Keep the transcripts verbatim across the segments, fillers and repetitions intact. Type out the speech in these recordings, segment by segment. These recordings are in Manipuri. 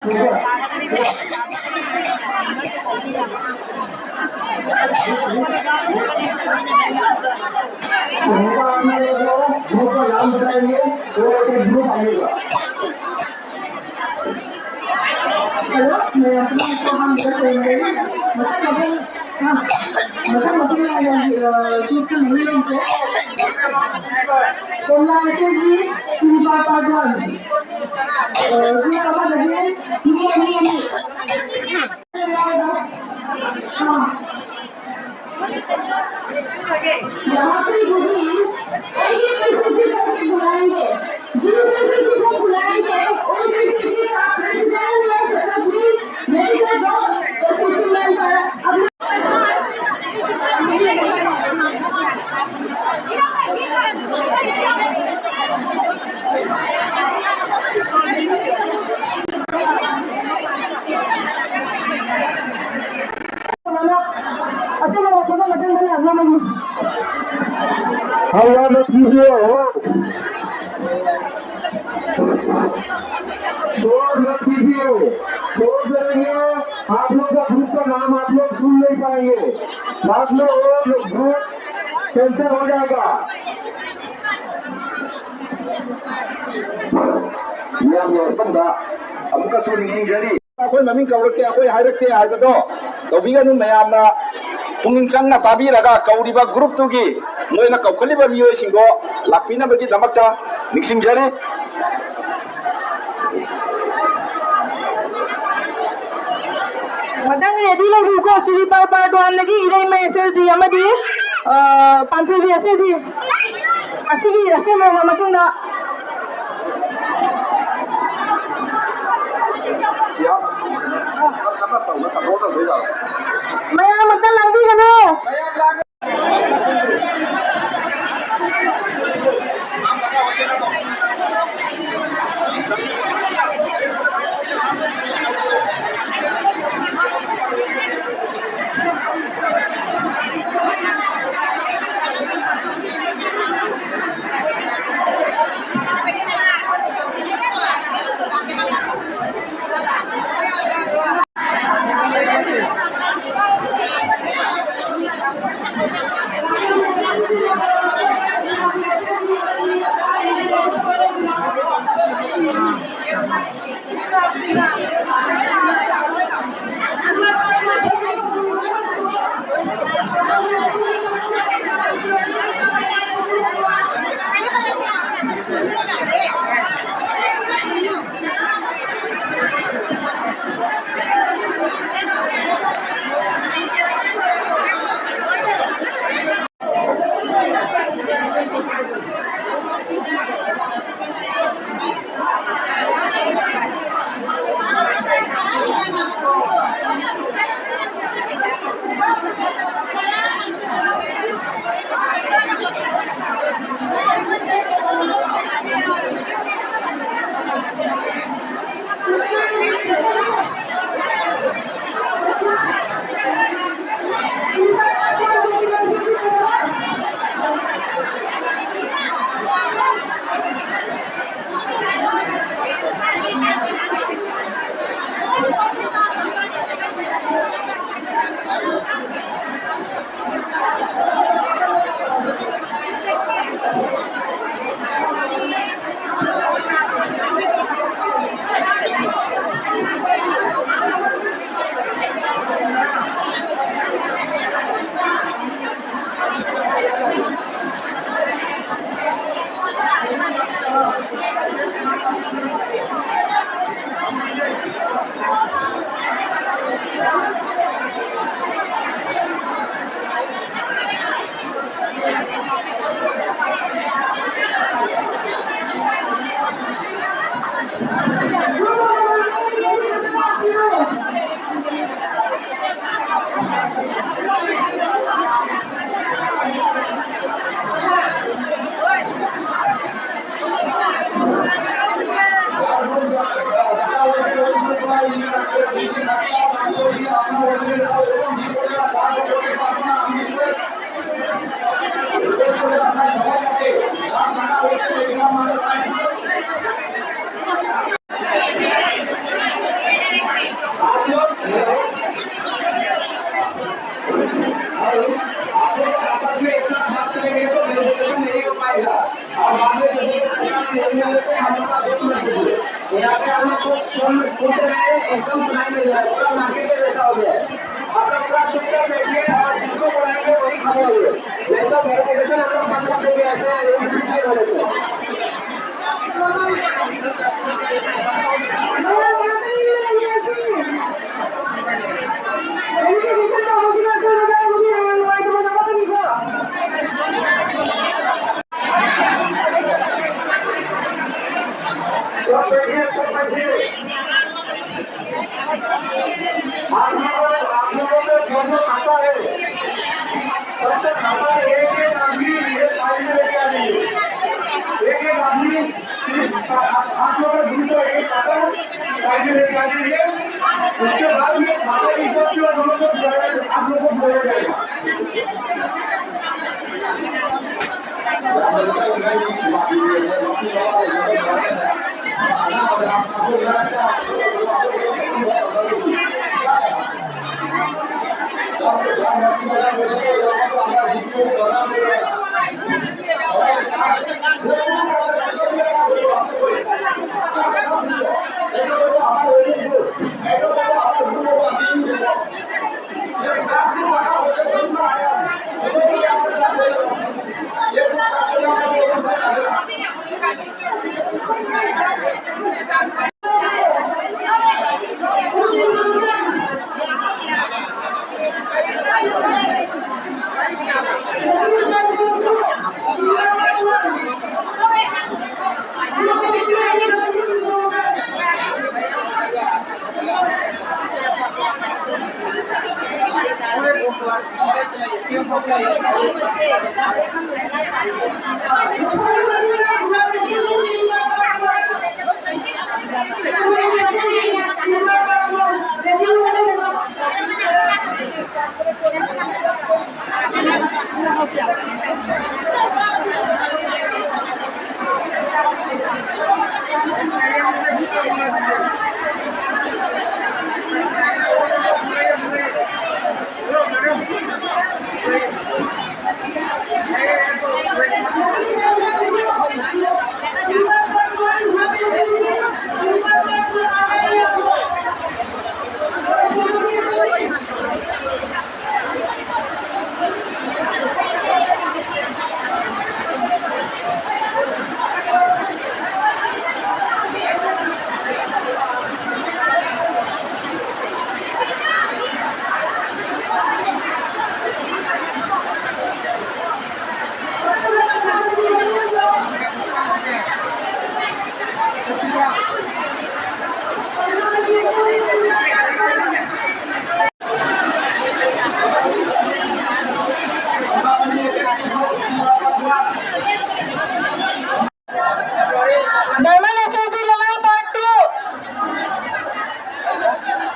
हेलो, मैं अपने आपको हम बता रही हूँ। मतलब, अभी, हाँ, मतलब, अभी, अ, सूट तो नहीं लेंगे। तो मैं ऐसे भी तीन बार पार्ट वन। अ, ये समझ लगे, ये, ये, ये। हाँ। यहाँ पे यदि कोई भी किसी को बुलाएंगे, जिस किसी को बुलाएंगे, उस किसी का प्रेसिडेंट या सेक्रेटरी, मेरे को दो, तो किसी मेंबर अपना ꯑꯁꯦꯡꯕ ꯋꯥꯐꯝ ꯑꯃꯇꯪꯗ ꯂꯥꯛꯅꯕꯒꯤ꯫ ꯍꯧꯔꯕ ꯚꯤꯗꯤꯑꯣ꯫ शोर मत कीजिए, शोर करेंगे, आप लोग का ग्रुप का नाम आप लोग सुन नहीं पाएंगे, बाद में वो ग्रुप कैंसिल हो जाएगा। ꯃꯤꯌꯥꯝꯒꯤ ꯃꯐꯝꯗ ꯑꯃꯨꯛꯀꯁꯨ ꯅꯤꯡꯁꯤꯡꯖꯔꯤ꯫ ꯑꯩꯈꯣꯏ ꯃꯃꯤꯡ ꯀꯧꯔꯛꯇꯦ, ꯑꯩꯈꯣꯏ ꯍꯥꯏꯔꯛꯇꯦ ꯍꯥꯏꯕꯗꯣ ꯇꯧꯕꯤꯒꯅꯨ꯫ ꯃꯌꯥꯝꯅ ꯄꯨꯛꯅꯤꯡ ꯆꯪꯅ ꯇꯥꯕꯤꯔꯒ ꯀꯧꯔꯤꯕ ꯒ꯭ꯔꯨꯞꯇꯨꯒꯤ ꯃꯣꯏꯅ ꯀꯧꯈꯠꯂꯤꯕ ꯃꯤꯑꯣꯏꯁꯤꯡꯗꯣ ꯂꯥꯛꯄꯤꯅꯕꯒꯤꯗꯃꯛꯇ ꯅꯤꯡꯁꯤꯡꯖꯔꯤ꯫ ꯃꯊꯪ ꯔꯦꯗꯤ ꯂꯩꯕꯤꯌꯨꯀꯣ, ꯆꯤꯂꯤ ꯄꯥꯔ ꯄꯥꯔꯠ ꯋꯥꯟꯗꯒꯤ ꯏꯔꯩꯃ ꯑꯦꯁ ꯑꯦꯜ ꯖꯤ ꯑꯃꯗꯤ, ꯑ, ꯄꯥꯟꯊꯣꯏꯕꯤ ꯑꯦꯁ ꯑꯦꯜ ꯖꯤ꯫ ꯑꯁꯤꯒꯤ ꯑꯁꯦꯡꯕ ꯃꯇꯨꯡꯗ ꯃꯌꯥꯝ ꯑꯝꯇ ꯂꯥꯡꯕꯤꯒꯅꯨ꯫ यहाँ पे हम लोग पूछते रहे, एकदम सुनाई नहीं दिया, पूरा मार्केट में बैठा हो गया। आप लोग पूरा चुपचाप बैठिए और जिसको बुलाएंगे वही खड़े होइए, नहीं तो मेरे को ऐसा लगता है, सब लोग ऐसे हैं, ये होने से। सब बैठिए, सब बैठिए। आप लोगों, आप लोगों को जो जो खाता है, सबसे खाता है, एक एक आदमी ये साइड में लेके आ जाइए। एक एक आदमी सिर्फ आप लोगों को दूसरा एक खाता साइड में लेके आ जाइए। उसके बाद में खाता की सब जो हम लोग को बुलाया, आप लोगों को बुलाया जाएगा।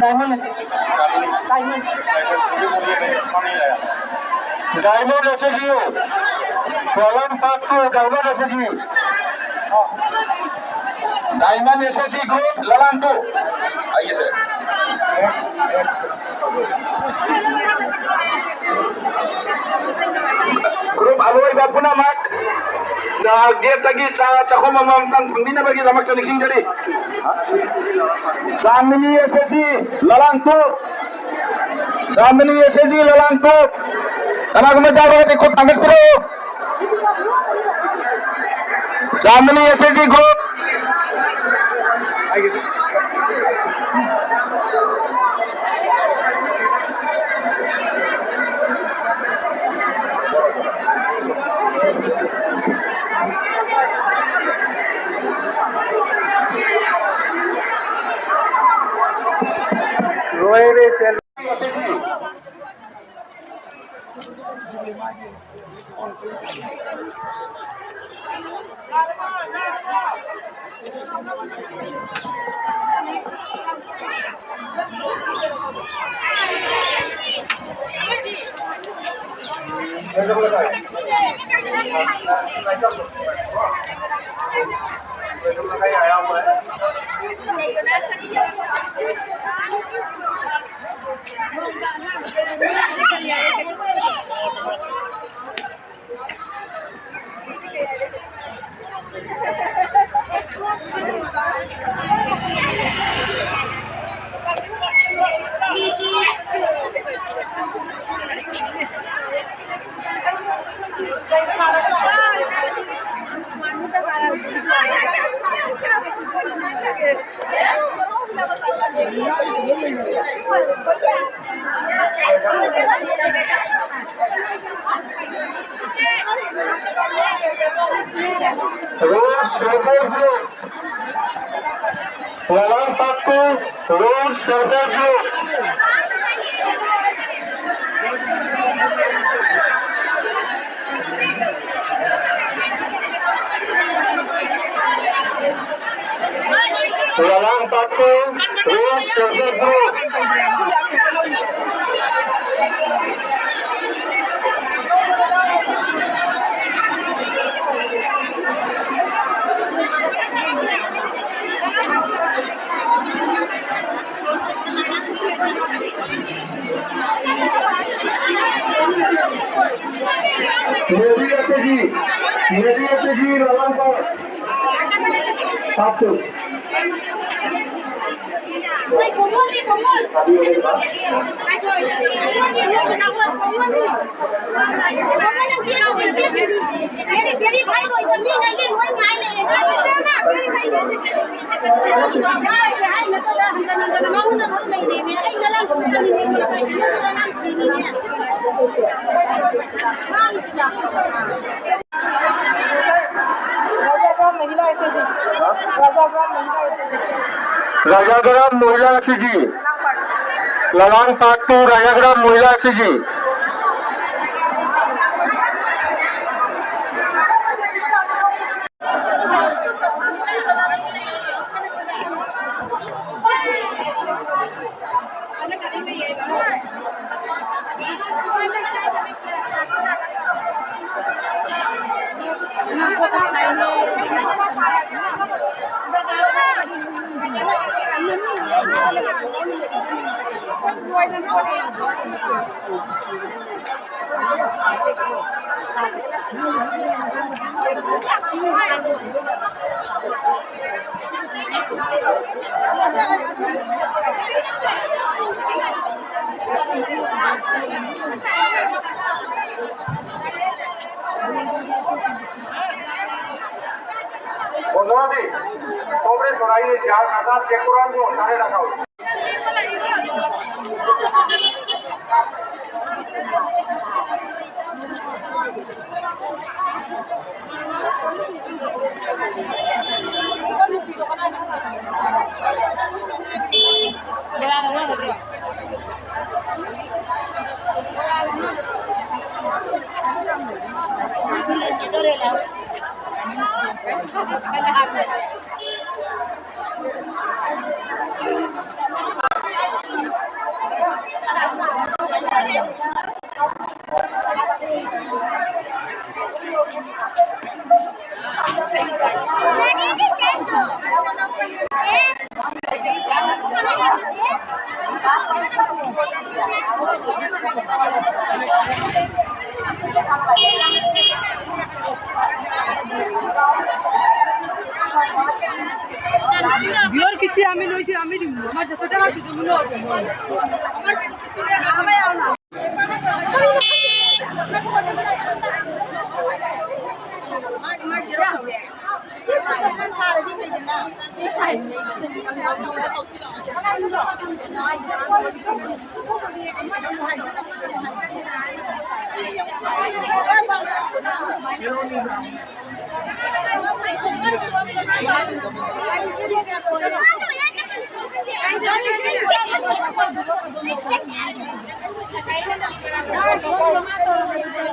Diamond, diamond. Diamond S S G, Lalang Part Two, Diamond S S G. Diamond S S G Group, Lalang Two. Aye, sir. Group ꯑꯂꯣꯏꯕ ꯄꯨꯝꯅꯃꯛ, ꯒꯦꯠꯇꯒꯤ ꯆꯥ ꯆꯥꯛꯈꯨꯝ ꯑꯃꯃꯝꯇꯪ ꯐꯪꯕꯤꯅꯕꯒꯤꯗꯃꯛꯇ ꯅꯤꯡꯁꯤꯡꯖꯔꯤ꯫ Chandni S S G, Lalang Two. Chandni S S G, Lalang Two. ꯀꯅꯥꯒꯨꯝꯕ ꯆꯥꯔꯒꯗꯤ ꯈꯨꯠ ꯊꯥꯡꯒꯠꯄꯤꯔꯛꯎ꯫ Chandni S S G Group. Rose Shelter Group. Lalang Part Two, Rose Shelter Group. Lalang Part Two. Road self help group. Media T V, Media T V, Lalang Park. Satu. Rajagram Mohila S G. Lalang Park two, Rajagram Mohila S G. বন্ধুরা, কংগ্রেস সরাইলে যার কাটা চেক করার জন্য ধরে রাখা হয়েছে।